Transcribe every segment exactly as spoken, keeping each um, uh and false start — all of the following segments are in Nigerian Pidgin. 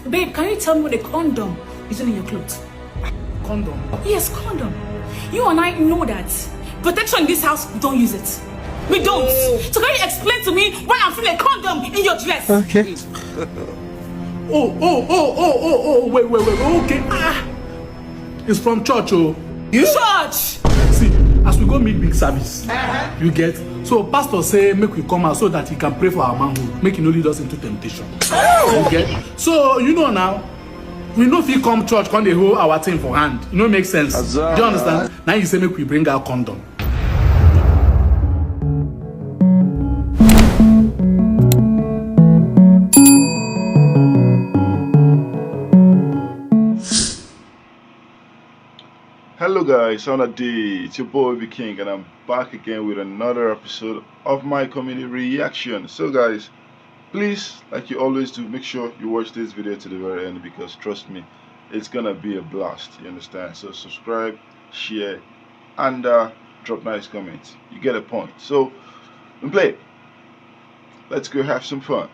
Babe, can you tell me what a condom is in your clothes? Condom? Yes, condom. You and I know that protection in this house, we don't use it. We don't. So can you explain to me why I'm seeing a condom in your dress? Okay. Oh, oh, oh, oh, oh, oh, wait, wait, wait, wait, okay. Ah, it's from church, oh. You? Church! See, as we go meet big service, you get? So pastor say make we come out so that he can pray for our manhood, make he no lead us into temptation. You get? So you know now, we no fit come church, come dey hold our thing for hand. E no make sense. Do you understand? Now you say make we bring out condom. Hello guys, on a day, it's your boy B King, and I'm back again with another episode of my comedy reaction. So guys, please, like you always do, make sure you watch this video to the very end, because trust me, it's gonna be a blast. You understand? So subscribe, share, and uh, drop nice comments. You get a point. So, and play. Let's go have some fun.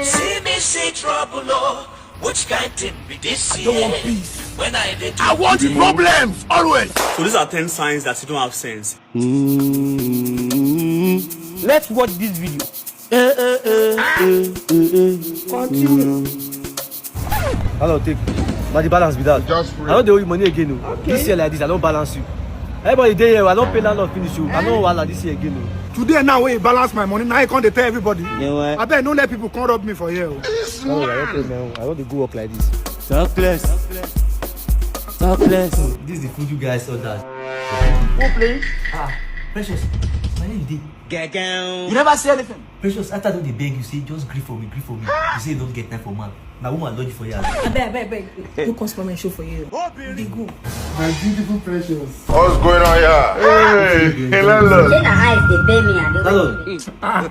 See me see trouble, oh. Which kind thing be this? I don't want peace. When I dey do I want problems always. So these are ten signs that you don't have sense. Let's watch this video. Eh, eh, eh, eh, eh, eh. Continue. Hello, take. But the balance be that. Just I don't owe you money again. Oh. Okay. This year like this, I don't balance you. Everybody dey here, I don't pay landlord finish you. I know wahala this year again. Oh. Today now, when you balance my money, now you can't tell everybody. Yeah, what? I bet no let people come rob me for here. Oh. Oh, I don't pay now. I don't dey go work like this. Talk less. Talk less. This is the food you guys ordered. Who play? Ah, Precious. Where you dey? You never say anything. Precious, after I don dey beg you, say just gree for me, gree for me. You say you don't get time for man. Na woman lodge for you. Abeg, abeg, abeg. No come spoil my show for you. Dey go. My beautiful Precious. What's going on here? Hey, hey, landlord. Say na eyes dey pay me, I dey Hello. Ah,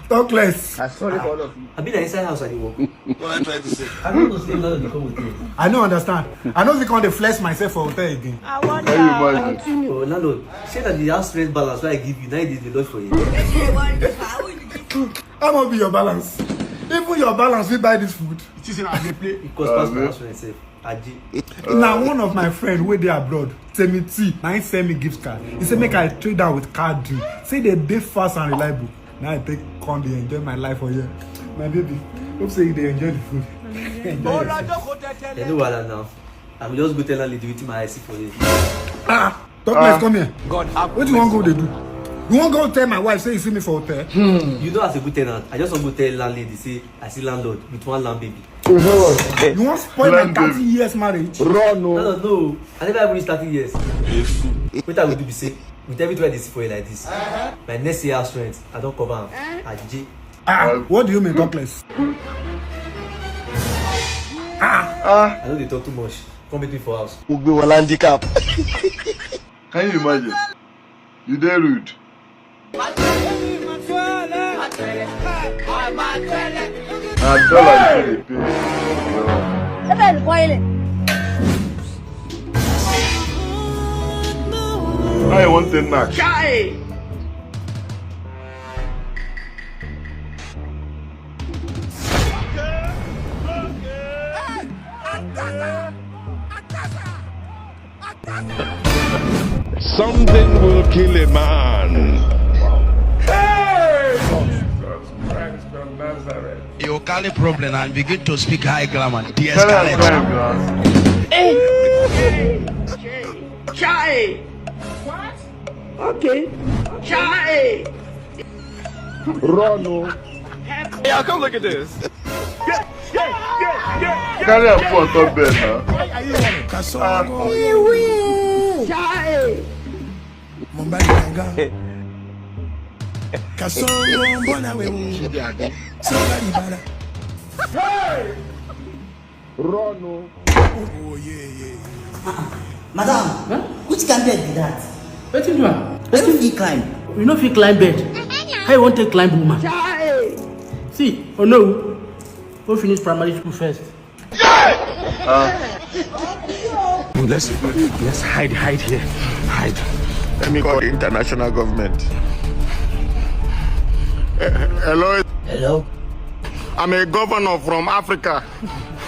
talk less. I sorry for all of you. I be na inside house I dey work. What am I trying to say? I don't know say landlord dey come hotel. I no understand. I no fit come dey flex myself for hotel again. I want Can you imagine? Continue. Oh, landlord, say that the house rent balance wey I give you, now you dey lodge for here. How much be your balance? Even your balance fit buy this food. You see say I dey play. It cost pass my house rent sef. Aji. Na one of my friend wey dey abroad, Temi T, na him send me gift card. He say make I trade am with card deal. Say they dey fast and reliable. Now I take come dey enjoy my life for here. My baby, hope say you dey enjoy the food. Enjoy yourself. Hello, wahala now. I go just go tell landlady wetin my eye see for here. Ah, talk less, come here. God have Wetin you wan go dey do? You wan go tell my wife say you see me for hotel? You know as a good tenant, I just wan go tell landlady say I see landlord with one land baby. You wan spoil my Land baby. Thirty years marriage? Run o. No, no, no. I never even reach thirty years. Wetin I go do be say, with everything I dey see for you like this, my next year house rent, I don cover am. Ajije. Ah, what do you mean, talk less? Ah, I no dey talk too much. Come meet me for house. Ugbe wala handicap. Can you imagine? You dey rude. Na dollar you dey pay. How you wan take knack? Chai! Something will kill a man. Hey! Jesus Christ of Nazareth. You carry problem and begin to speak high grammar. De-escalate. Chai! What? Okay. Chai! Run o. Yeah, come look at this. Carry am put on top bed now. Mumbai Ganga. Kasongo mbona wewe. Somebody bala. Run o. Oh yeah, yeah. Madam, which kind bed be that? Wetin do am? Where you fit climb? You no fit climb bed. How you wan take climb woman? See, oh no, go finish primary school first. Let's let's hide hide here. Hide. Let me call the international government. Eh, hello. Hello? I'm a governor from Africa.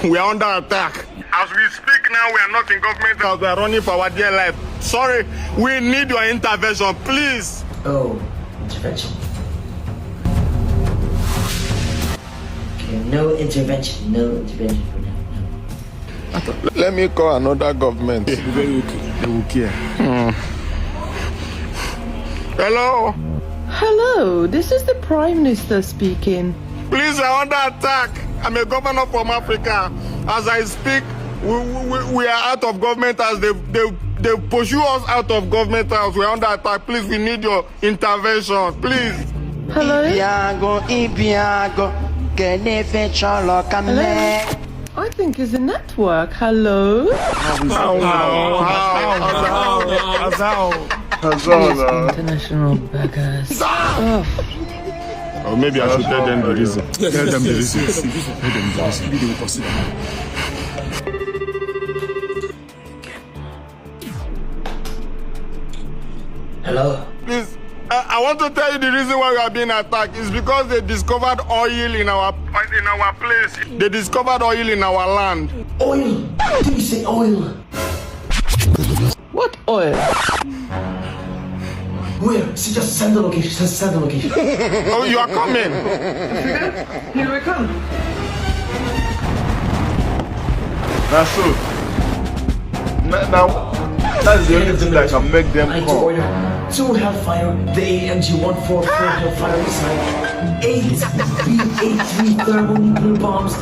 We are under attack. As we speak now, we are not in government house. We are running for our dear life. Sorry, we need your intervention, please. Oh, intervention. Okay, no intervention. No intervention for now. No. Let me call another government. They will care. Hello? Hello, this is the Prime Minister speaking. Please, we're under attack. I'm a governor from Africa. As I speak, we, we, we are out of government house. They, they, they pursue us out of government house. We're under attack. Please, we need your intervention. Please. Hello? Ibiago, Ibiago, Genefe Cholo Kamne. I think it's a network. Hello? How? How? How? How? International beggars. Oh. Or maybe I should tell them the reason. Tell them the reason. Tell them the reason. Maybe they will consider. Hello? Please, I, I want to tell you the reason why we are being attacked. It's because they discovered oil in our in our place. They discovered oil in our land. Oil? Did you say oil? What oil? Where? See, just send the location. Just send the location. Oh, you are coming. Here we come. Na so. Na, na, that's the only thing that can make them I to come. Order two Hellfire, the A M G one forty-four Hellfire missile, eight B eighty-three thermonuclear bombs,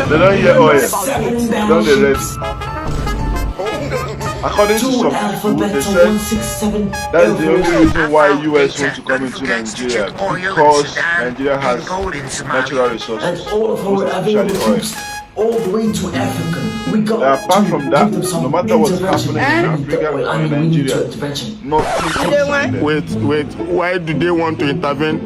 They don't hear oil. seven Don't they battleships, rest? According to two some Alpha people, they Beta said one six seven that's the only Air Force. Reason why U S want to come into Nigeria, because Nigeria has natural And resources, all of our most available especially oil. Troops all the way to Africa. We got Apart to from that, give them some no matter what intervention. Happening in We need the Africa oil. or I in mean, we need Nigeria, to intervention. Nothing. Wait, wait. Why do they want to intervene?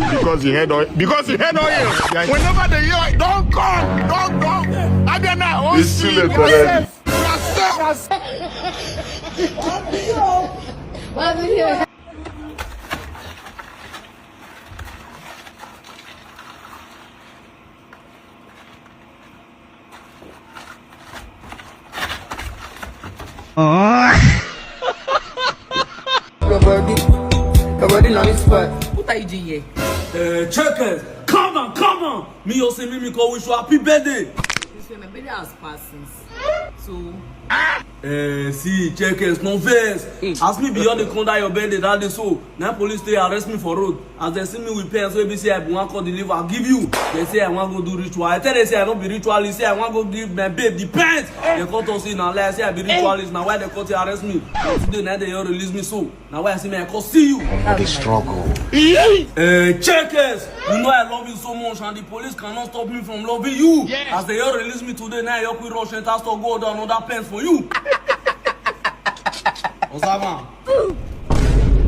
Because he had oil. Because he had oil. Whenever they hear, don't come, don't come. Abia na, oh, It's too late already. Your body, your body nice, but What are you doing here? Uh, checkers, come on, come on. Me, you see me, me call wish you happy birthday. This way, my birthday has passed since. So, Uh, see, checkers, no verse. As me beyond the corner your birthday that day, so now police they arrest me for road. As they see me with pens, so they say I want call deliver, I give you. They say I want go do ritual. I tell they say I don't be ritualist. Say I want go give my babe the pens. They call us in and lie. Say I be ritualist. Now why they call to arrest me? Today night they all release me so. Now why I see me I call see you. Over the struggle. Uh, checkers, you know I love you so much, and the police cannot stop me from loving you. As they all release me today, now you quick rush enter store go order another pens for you. Osama,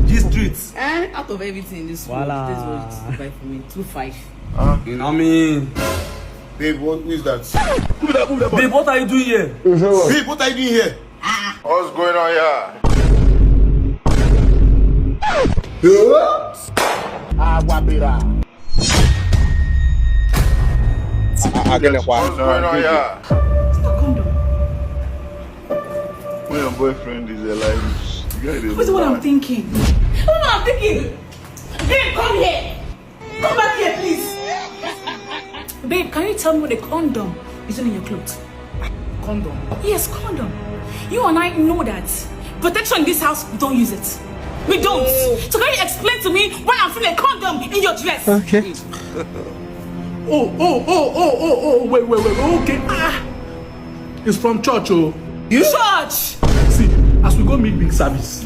these streets. Eh, out of everything in this world, Voila. This is what you buy for me. Two five. You know what I mean? Babe, what who is that? Babe, what are you doing here? Babe, what are you doing here? What's going on here? Aguabira. What's going on here? When your boyfriend is alive, you guys dey What's what I'm mad. Thinking? What am I thinking? Babe, come here. Come back here, please. Babe, can you tell me what a condom is doing in your clothes? Condom? Yes, condom. You and I know that protection in this house, we don't use it. We don't. So can you explain to me why I'm feeling a condom in your dress? Okay. Oh, oh, oh, oh, oh, oh, wait, wait, wait, wait, okay. Ah, it's from church, oh. Church! See, as we go meet big service,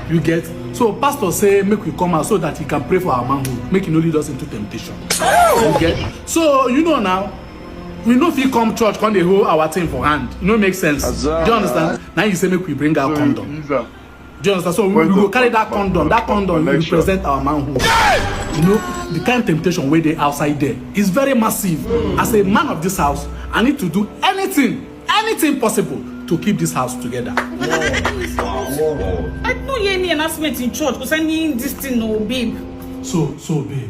you get. So pastor say make we come out so that he can pray for our manhood, make he no lead us into temptation. You get. So you know now, we no fit come church come dey hold our thing for hand. E no make sense. Do you understand? Now you say make we bring out condom. Do you understand? So we, we go carry that condom. That condom will represent our manhood. You know, the kind of temptation wey dey outside there is very massive. As a man of this house, I need to do anything, anything possible to keep this house together. I no hear any announcement in church concerning this thing, no, babe. So, so babe,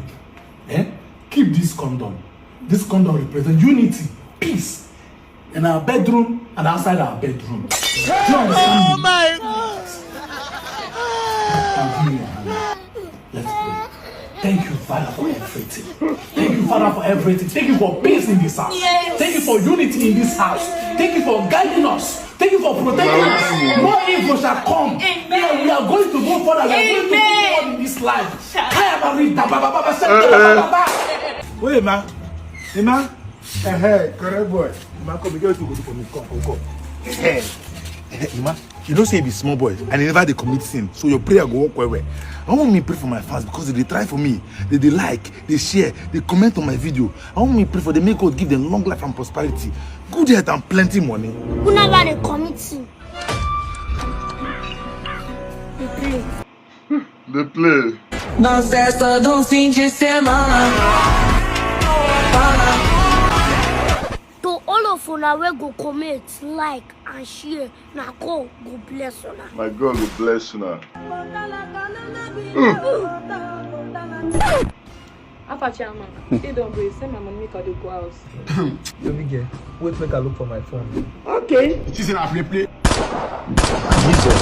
eh? Keep this condom. This condom represents unity, peace in our bedroom and outside our bedroom. Do you understand me? My God! Now give me your hand. Let's pray. Thank you, Father, for everything. Thank you, Father, for everything. Thank you for peace in this house. Thank you for unity in this house. Thank you for guiding us. Thank you for protecting us. No evil shall come. Amen. We are going to go further. We are going to go forward in this life. Kaya ba ri da ba ba ba ba sa da ba ba ba. Wait, ma. Hey, ma. Hey, correct boy. Ma, come, you get to go for me. Come, come, come. Hey, hey, ma. You know say you be small boy and you never dey commit sin, so your prayer go work well well. I want me pray for my fans because they dey try for me. They dey like, they share, they comment on my video. I want me pray for them, make God give them long life and prosperity, good health and plenty money. Who never dey commit sin? Dey play. Dey play. Na festa do fim de semana. To all of una wey go comment, like and share, na God go bless una. My God go bless una. Alpha chairman, stay don go, send my money make I dey go house. Baby girl, wait make I look for my phone. Okay. She say na play play. Jesus.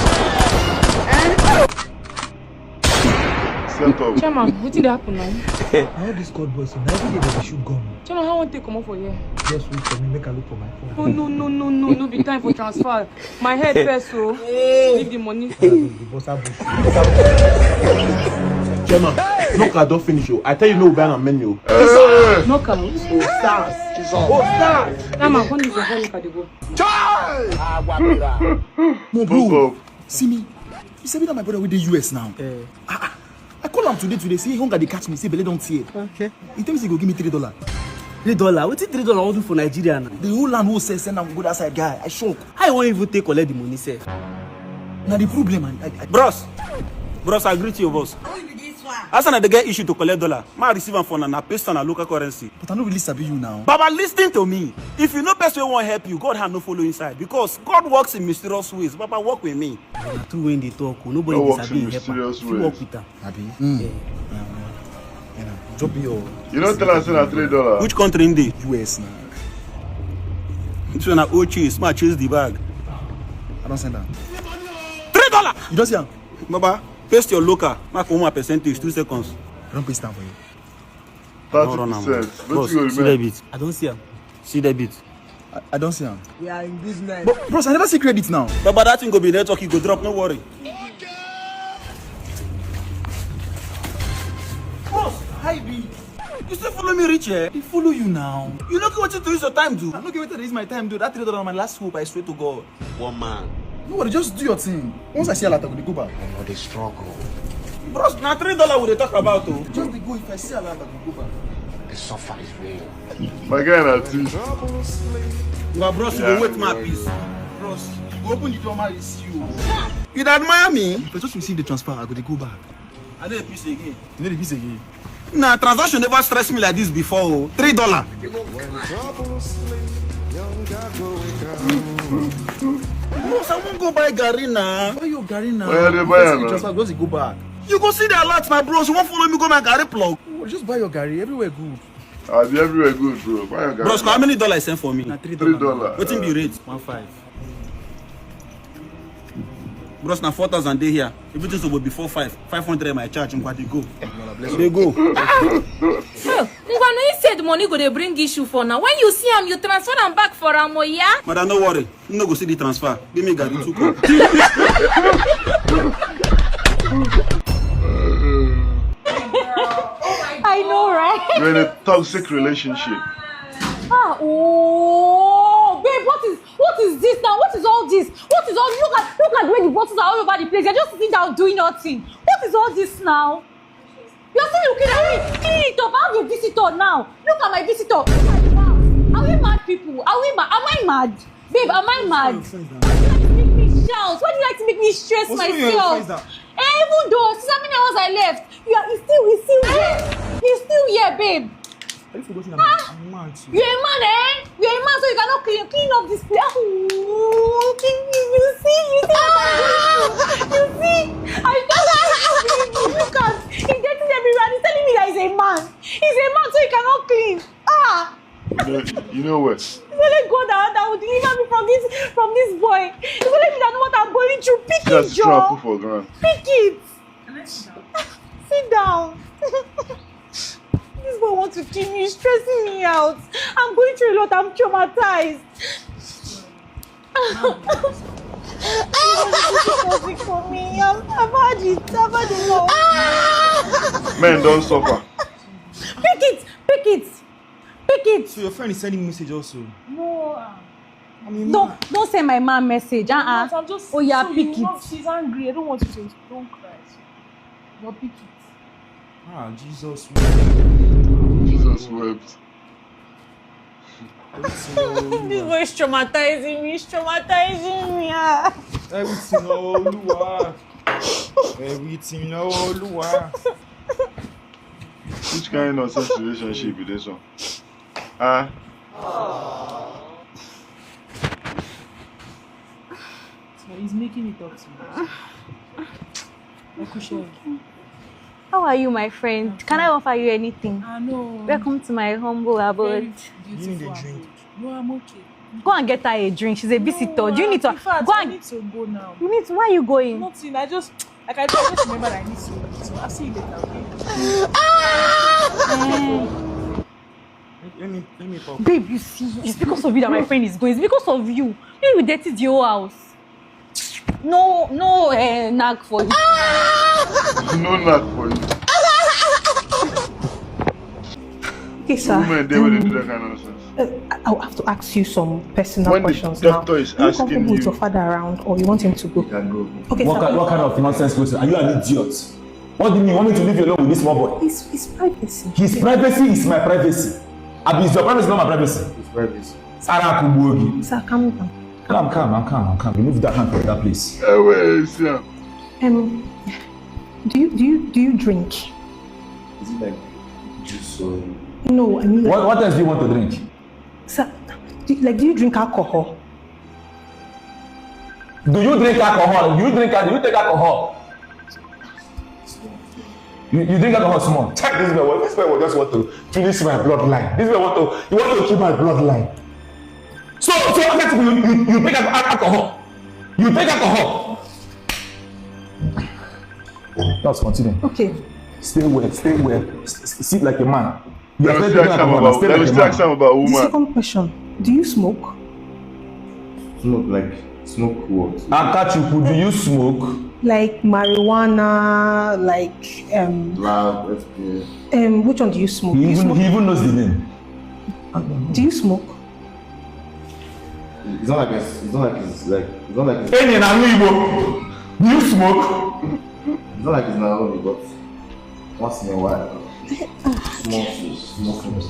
Set up. Chairman, wetin dey happen now? Na all these court boys, na every day dem dey shoot gun. Chairman, how I wan take comot for here? Just wait for me, make I look for my phone. No, no, no, no, no, no be time for transfer. My head first, so leave the money. The boss have Chairman, no car don finish o. I tell you no buy am menu. No car. Oh, stars. Oh, stars. Chairman, come this one, make I dey go. Mo bro, see me. You sabi na my brother wey dey U S now. Ah, ah. I call am today today say hunger dey catch me, say belle don tear. Okay. He tell me say he go give me three dollar. Three dollar? Wetin three dollar wan do for Nigeria now? The whole land wey sell send am go that side, guy. I shock. How you wan even take collect the money sef? Na the problem. I, I, I... Bros, bros, I greet you, boss. As una dey get issue to collect dollar, ma receive am for na, na paste am na local currency. But I no really sabi you now. Baba, listen to me. If you know person wey wan help you, God hand no follow inside because God works in mysterious ways. Baba, work with me. Na true when they talk, oh, nobody dey sabi help am. If you work with am. Abi? Mm. Yeah. Yeah, na. Drop your... You no tell am say na three dollar. Which country in dey? U S na. This one na old chase. Ma chase the bag. I don send am. Three dollar. You don see am? Baba, paste your local. Ma comot my percentage. Two seconds. I don paste am for you. Thirty percent. Wetin you remain? I don see am. See debit. I, I don see am. We are in business. But bros, I never see credit now. But by that thing go be network, you go drop, no worry. Bros, how you be? You still follow me reach here? I follow you now. You no get wetin to use your time do? I no get wetin to use my time do. That three dollar na my last hope, I swear to God. One man. No worry, just do your thing. Once I see alert, I go dey go back. Omo, dey struggle. Bros, na three dollar we dey talk about o. Just dey go, if I see alert, I go go back. The suffer is real. My guy na thief. Nga bros, you go wait my peace. Bros, you go open the door, man, you see you. You dey admire me? If I just receive the transfer, I go dey go back. I no dey peace again. You no dey peace again. Na transaction never stress me like this before o. Three dollar. Bros, I wan go buy garri na. Buy your garri na. Where they buy am na? Transfer, just go back. You go see the alert na, bros. You wan follow me go my garri plug? Oh, just buy your garri. Everywhere good. Ah, the everywhere good, bro. Buy your garri. Bros, how many dollar I send for me? Na three Three dollar. dollar. Wetin be rate? One five. Bros, na four thousand dey here. Everything suppose be four five. Five hundred my charge. Ngwa, dey go. Dey go. Ngwa, no, you said money go dey bring issue for now. When you see am, you transfer am back for am, oh yeah? Madam, no worry. You no go see the transfer. Give me garri two cup. I know, right? You're in a toxic relationship. Ah, oh, babe, what is what is this now? What is all this? What is all? Look at look at the way the bottles are all over the place. You're just sitting down doing nothing. What is all this now? You're still looking at me. Clean it up. I have a visitor now. Look at my visitor. Look at the house. Are we mad people? Are we mad? Am I mad? Babe, am I mad? What do you like to make me shout? Why do you like to make me stress What's wrong with your myself? Face now? Eh, even though since how many hours I left, you are you still you still here. You still here, babe. Are you forgetting I'm a man too? You're a man, eh? You're a man, so you cannot clean clean up this place. Oh, clean, you see, you see what I'm going through. You see, I don't look at. He's getting everywhere. He's telling me that he's a man. He's a man, so he cannot clean. Ah. You know, you know what? It's only God that, that will deliver me from this from this boy. It's only me that know what I'm going through. Pick Just it, Joe. Put for ground. Pick it. Sit down. This boy wants to kill me. He's stressing me out. I'm going through a lot. I'm traumatized. Nothing for me. I've, I've had it. I've had enough. Men don't suffer. Pick it. Pick it. Pick it. So your friend is sending message also. No. Ah. I mean, don't don't send my man message. Uh-uh. I'm just, oh yeah, so pick it. She's angry. I don't want you to don't cry. So. But pick it. Ah, Jesus wept. Jesus wept. This boy is traumatizing me. He's traumatizing me. Ah. Everything, oh, Olúwa. Everything, oh, Olúwa. Which kind of nonsense relationship is this one? Ah. So he's making it up to me. How are you, my friend? Can I offer you anything? Ah, no. Welcome to my humble abode. Do you need a drink? No, I'm okay. Go and get her a drink. She's a visitor. Do you need to? In fact, go and I need to go now. You need to, where are you going? Nothing. I just, like, I just remember that I need to. So I'll see you later, okay? Eh. Let me, let me talk. Babe, you see, it's because of you that my friend is going. It's because of you. You will dirty the whole house. No, no, eh, knack for you. No knack for you. Okay, sir. Women, they will do that kind of nonsense. Uh, I- I'll have to ask you some personal When the questions now. Doctor is asking you. Are you comfortable with your father around, or you want him to go? You can go. Okay, sir. What kind of nonsense question? Are you an idiot? What do you mean? You want me to leave you alone with this small boy? It's, it's privacy. His privacy is my privacy. Abi, is your privacy not my privacy? It's privacy. Ara Kubuogi. Sir, calm down. I'm calm, I'm calm, I'm calm. Remove that hand from that place. Eh, where is him? Um, do you do you do you drink? Is it like juice or? No, I mean, like, what, what else do you want to drink? Sir, do, like, do you drink alcohol? Do you drink alcohol? Do you drink? Do you take alcohol? You, you drink alcohol small. Check this guy. This guy will just want to finish my bloodline. This guy want to, you want to kill my bloodline. So, so you, you, you take alcohol. You take alcohol. Let's continue. Okay. Stay well, stay well. Sit like a man. You are still talking about, about, about woman. The second question. Do you smoke? Smoke like smoke what? Akachuku, do you smoke? Like marijuana, like um. Lab, F P. Um, which one do you smoke? He even, he even knows the name. Do you smoke? It's not like it's, it's not like it's like it's not like it's. Any na Igbo. Do you smoke? It's not like it's not only, but once in a while. Small fish, small fish.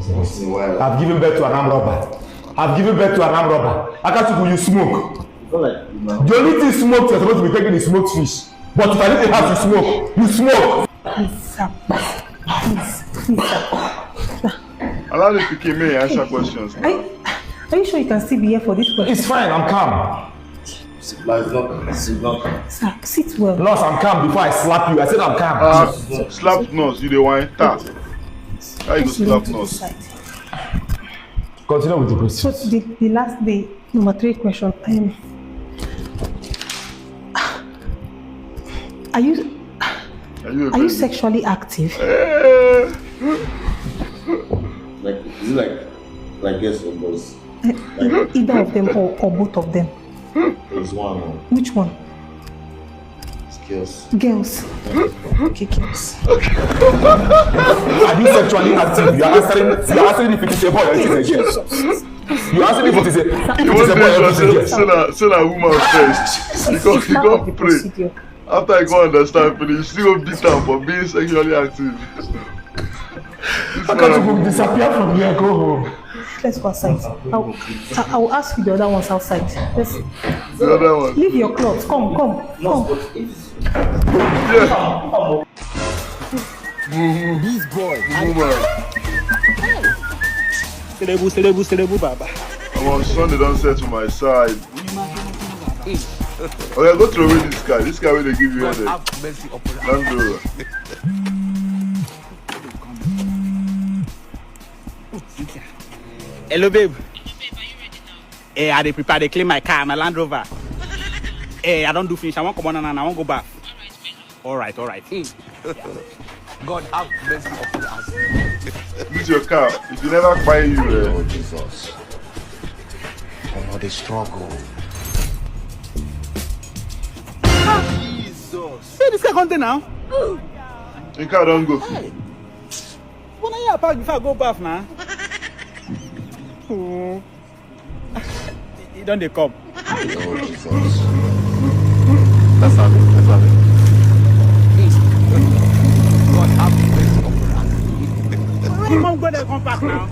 Once in a while. I've given birth to an armed robber. I've given birth to an armed robber. Akachuku, you smoke. It's not like it's not. The only thing smoked, you're supposed to be taking is smoked fish. But if I leave the house, you smoke. You smoke. Please, sir. Please, please, sir. Allow the pikin may answer questions. Are you, are you sure you can still be here for this question? It's fine, I'm calm. Sit, no, it's not, it's not. Sir, sit well. Nurse, I'm calm before I slap you. I said I'm calm. Uh, slap nurse, you the wine. Tap. How you go slap nurse? Continue with the question. So the, the last, the number three question. Um, are you are you, are you sexually active? Eh. Like, is it like, like girls or boys? Eh, either of them or, or both of them. There's one. Oh. Which one? It's girls. Girls. Okay, girls. Are you sexually active? You are answering, you are answering if it is a boy or it is a girl. You answer if it is a, if it is a boy or if it is a girl. Say na, say na woman first. You go, you go pray. After I go understand finish, you go beat am for being sexually active. How can you go disappear from here, go home? Let's go outside. I'll, I'll ask you the other ones outside. Let's The other one. Leave your clothes. Come, come, come. Yeah. This boy. Woman. Selebu, selebu, selebu, baba. Our sun dey don set to my side. Okay, go throw away this guy. This guy wey dey give you headache. Land Rover. Hello, babe. Eh, I dey prepare, dey clean my car, my Land Rover. Eh, I don do finish. I wan comot now, now. I wan go baff. All right, all right. God have mercy upon us. This your car. If you never buy you, eh? Oh, Jesus. I know the struggle. Jesus. See this car come dey now. The car don go. Hey. But na here I park before I go baff na. Oh. E don dey come. Oh, Jesus. That's how it, that's how it. God have mercy upon us. Come go there, come back now.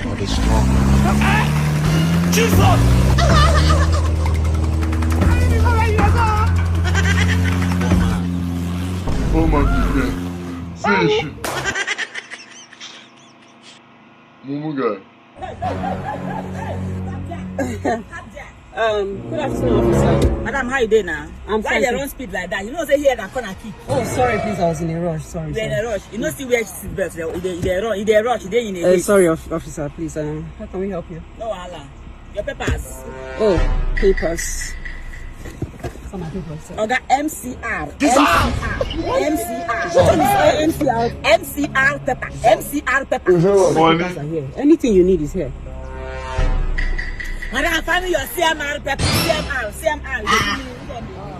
Oh, the strong. Jesus! Oh my goodness. See issue. Mumu guy. Um, good afternoon, officer. Madam, how you dey now? I'm Why fine, you sir. Run speed like that? You know say here na corner kick. Oh, sorry, please, I was in a rush. Sorry, You dey in sir. A rush. You know see where seat belt dey. You dey, you dey run, you dey rush, you dey in a Uh, haste. Sorry, of-, officer, please. Um, how can we help you? No wahala. Your papers. Oh, papers. Some are papers, sir. Oga, M C R. This M C R. M C R. What is M C R? M C R paper. M C R paper. Money. Papers are here. Anything you need is here. Madam, find me your C M R paper. C M R, C M R.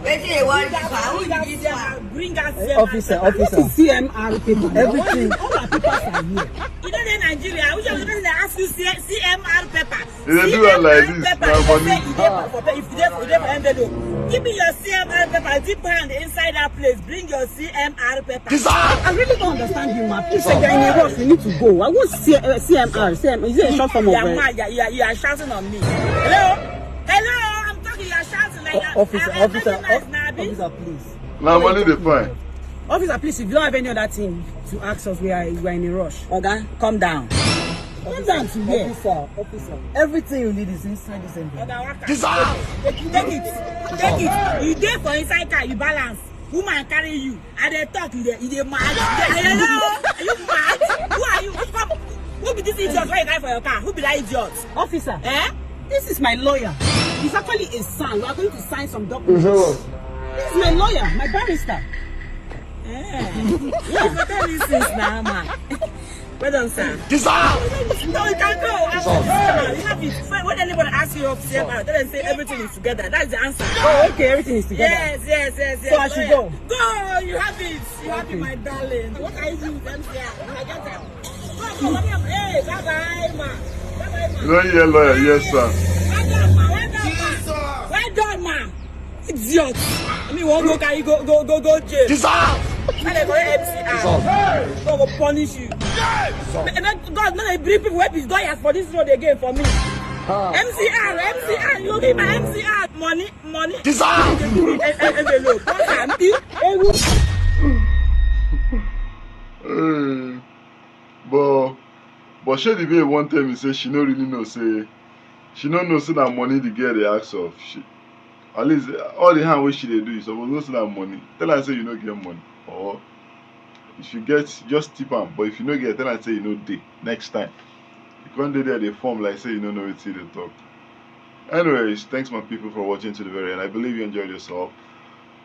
Wetin dey worry you for? Who be this one? Bring out C M R paper. Officer, officer. What is C M R paper? Everything. All our papers are here. You know the Nigeria. Which one dey ask you C-, C M R paper? They dey do am like this. C M R paper. Na money. Say you dey for, for, if you dey for, you dey for envelope. Give me your C M R paper. Zip hand inside that place. Bring your C M R paper. This I, I really don't understand you, ma. Please, you're in a rush. We need to go. I want C-, uh, C M R. C M R. Is it a short form of, You are uh, mad. You are, you are, you are shouting on me. Hello? Hello? I'm talking. You are shouting like O-, officer, I, I officer, make noise o-, now, abi? Officer, please. Na money dey find. Officer, please, if you don't have any other thing to ask us, we are, we are in a rush. Oga, come down. Come down to where? Officer, officer, everything you need is inside this envelope. Oga, waka. Take it, take it, take it. You dey for inside car, you balance. Woman carry you. I dey talk, you dey, you dey mad. Hello? Are you mad? Who are you? Who come? Who be this idiot wey you carry for your car? Who be that idiot? Officer. Eh? This is my lawyer. He's actually a son. We are going to sign some documents. This is my lawyer, my barrister. Eh. You for tell me since now, man. Well done, sir. This is No, you can go. You have it. Fine. When anybody asks you of C M R, tell them say everything is together. That's the answer. Oh, okay, everything is together. Yes, yes, yes, yes. So I should go? Go, you have it. You have it, my darling. What are you doing with M C R? I get am. Go, go, go, go. Hey, bye-bye, ma. Bye-bye, ma. You don't hear lawyer, yes, sir. Well done, ma. Well done, ma. Jesus. Well done, ma. Idiot. I mean, won't go carry, go, go, go, go jail. Jesus. Tell them go M C R. Jesus. God go punish you. Jesus. May, may God no dey bring people wey be lawyers for this road again for me. Ah. M C R, M C R, you give my M C R money, money. Jesus. En-, en-, envelope. What am I? Eh, but, but shey the babe wan tell me say she no really know say, she no know say na money the girl dey ask of. She, at least, all the hand wey she dey do, you suppose know say na money. Tell her say you no get money. Or if you get, just tip am. But if you no get, tell her say you no dey. Next time. You come dey there dey form like say you no know wetin you dey talk. Anyways, thanks my people for watching to the very end. I believe you enjoyed yourself.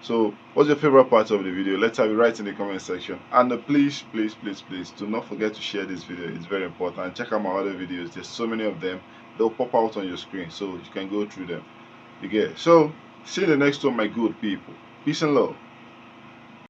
So, what's your favorite part of the video? Let's have it right in the comment section. And, uh, please, please, please, please, do not forget to share this video. It's very important. And check out my other videos. There's so many of them. They'll pop out on your screen, so you can go through them. You get? So, see you in the next one, my good people. Peace and love.